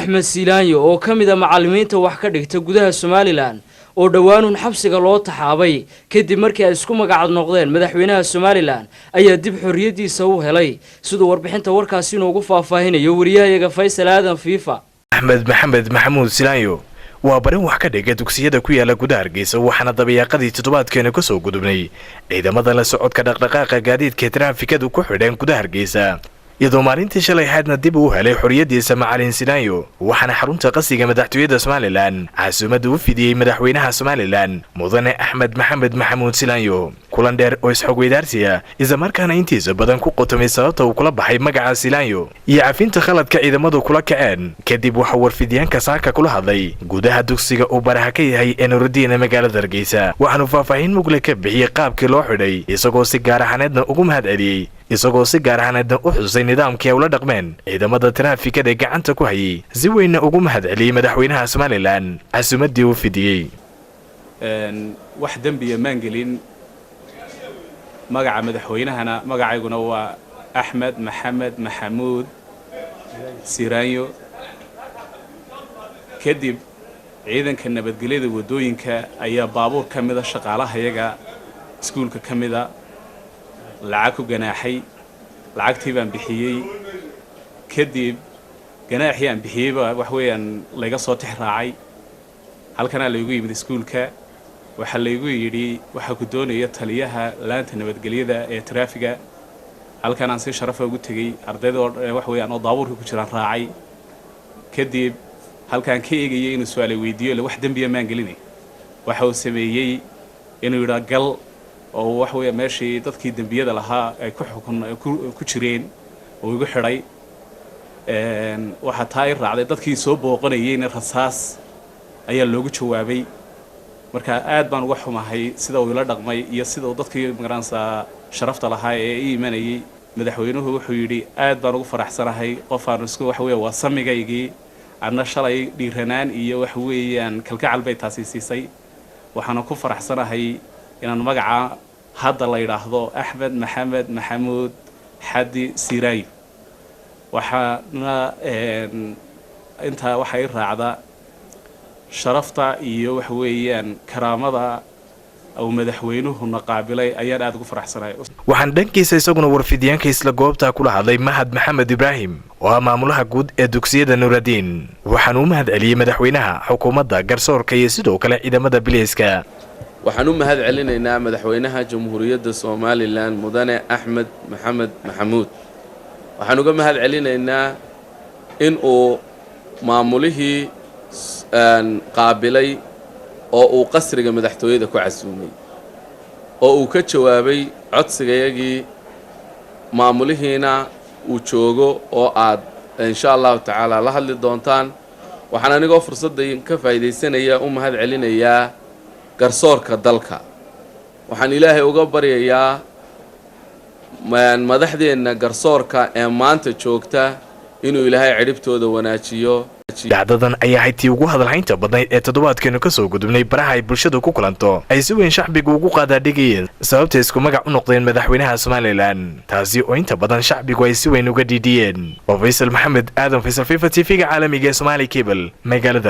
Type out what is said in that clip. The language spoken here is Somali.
Axmed Siilaanyo oo ka mid a macallimiinta wax ka dhigta gudaha Somaliland oo dhowaanun xabsiga loo taxaabay kadib markii ay isku magacad noqdeen madaxweynaha Somaliland ayaa dib xorriyaddiisa u helay, siduu warbixinta warkaasi inoogu faahfaahinayo wariyahayaga Faysal Aadan Fiifa. Axmed Maxamed Maxamuud Silaanyo waa barin wax ka dhiga dugsiyada ku yaala gudaha Hargeysa, waxaana dabayaaqadii toddobaadkeenu ka soo gudubnay ciidamada la socodka dhaqdhaqaaqa gaadiidka taraafikadu ku xidheen gudaha Hargeysa, iyadoo maalintii shalay xaadna dib uu helay xorriyaddiisa macalin Silaanyo. Waxaana xarunta qasiga madaxtooyada Somaliland casuumadda u fidiyey madaxweynaha Somaliland, mudane Axmed Maxamed Maxamuud Silaanyo. Kulan dheer oo isxogweydaarsiya, islamarkaana intiisa badan ku qotomay sababta uu kula baxay magaca Silaanyo iyo cafinta khaladka ciidamadu kula kaceen kadib, waxaa warfidyaanka saaka kula hadlay gudaha dugsiga uu baraha ka yahay ee Nurudiin ee magaalada Hargeysa. Waxaanu faahfaahin mugle ka bixiyey qaabkii loo xidhay, isagoo si gaar ahaneedna ugu mahad celiyey, isagoo si gaar ahaneedna u xusay nidaamkii ay ula dhaqmeen ciidamada taraafikada gacanta ku hayay, si weynna ugu mahad celiyey madaxweynaha Somaliland casuumaddii uu fidiyey. Wax dembiya maan gelin. Magaca madaxweynahana, magacayguna waa Axmed Maxamed Maxamuud Siraanyo. Kadib ciidanka nabadgelyada waddooyinka ayaa baabuur ka mida shaqaalahayaga iskuulka ka mida lacag ku ganaaxay. Lacagtii baan bixiyey. Kadib ganaaxii aan bixiyeyba wax weeyaan layga soo tix raacay. Halkanaa laygu yimid iskuulka. Waxaa laygu yidhi waxaa ku doonaya taliyaha laanta nabadgelyada ee taraafiga. Halkan aan si sharafa ugu tegey ardayda oo wax weeyaan oo daabuurka ku jiraan raacay. Kadib halkaan ka eegayay inuu su-aale weydiiyo ile wax dembiya maan gelinay, waxa uu sameeyey inuu yidhaa gal oo wax weeya meeshii dadkii dembiyada lahaa ay ku xukun ku jireen oo igu xidhay. Waxaa taa i raacday dadkii soo booqanayeyna rasaas ayaa loogu jawaabay. Marka aad baan uga xumahay sida uu ila dhaqmay iyo sida uu dadkii magaranaysaa sharafta lahaa ee i imanayay. Madaxweynuhu wuxuu yidhi aad baan ugu faraxsanahay qof aanu isku waxa weeye waa samigaygii anna shalay dhiiranaan iyo waxa weeyaan kalgacal bay taasi siisay. Waxaana ku faraxsanahay inaan magaca hadda la yidhaahdo Axmed Maxamed Maxamuud Xaddi Siiraayo. Waxaana intaa waxaa i raacda sharafta iyo waxa weeyaan karaamada uu madaxweynuhuna qaabilay ayaan aada ugu faraxsanahay. Waxaan dhankiisa isaguna warfidyaanka isla goobtaa kula hadlay Mahad Maxamed Ibraahim oo ah maamulaha guud ee dugsiyada Nuuradiin. Waxaanu u mahad celiyey madaxweynaha, xukuumadda, garsoorka iyo sidoo kale ciidamada bileyska. Waxaan u mahad celinaynaa madaxweynaha Jamhuuriyadda Somaliland, mudane Axmed Maxamed Maxamuud. Waxaan uga mahad celinaynaa in uu maamulihii qaabilay oo uu qasriga madaxtooyada ku casuumay oo uu ka jawaabay codsigayagii, maamulihiina uu joogo oo aad insha Allahu tacaala la hadli doontaan. Waxaan anigoo fursadda ka faa'iidaysanaya u mahad celinayaa garsoorka dalka. Waxaan Ilaahay uga baryayaa madaxdeenna garsoorka ee maanta joogta inuu Ilaahay cidhibtooda wanaajiyo. Dhacdadan ayaa ahayd tii ugu hadalhaynta badnayd ee toddobaadkeenu ka soo gudubnay baraha ay bulshadu ku kulanto, ay si weyn shacbigu ugu qaadaadhigayeen sababtay isku magac u noqdeen madaxweynaha Somaliland, taasi oo inta badan shacbigu ay si weyn uga dhiidhiyeen. Waa Faysal Maxamed Aadan, Faysal Fifa, TV-ga caalamiga ee Somaali Cable, magaalada.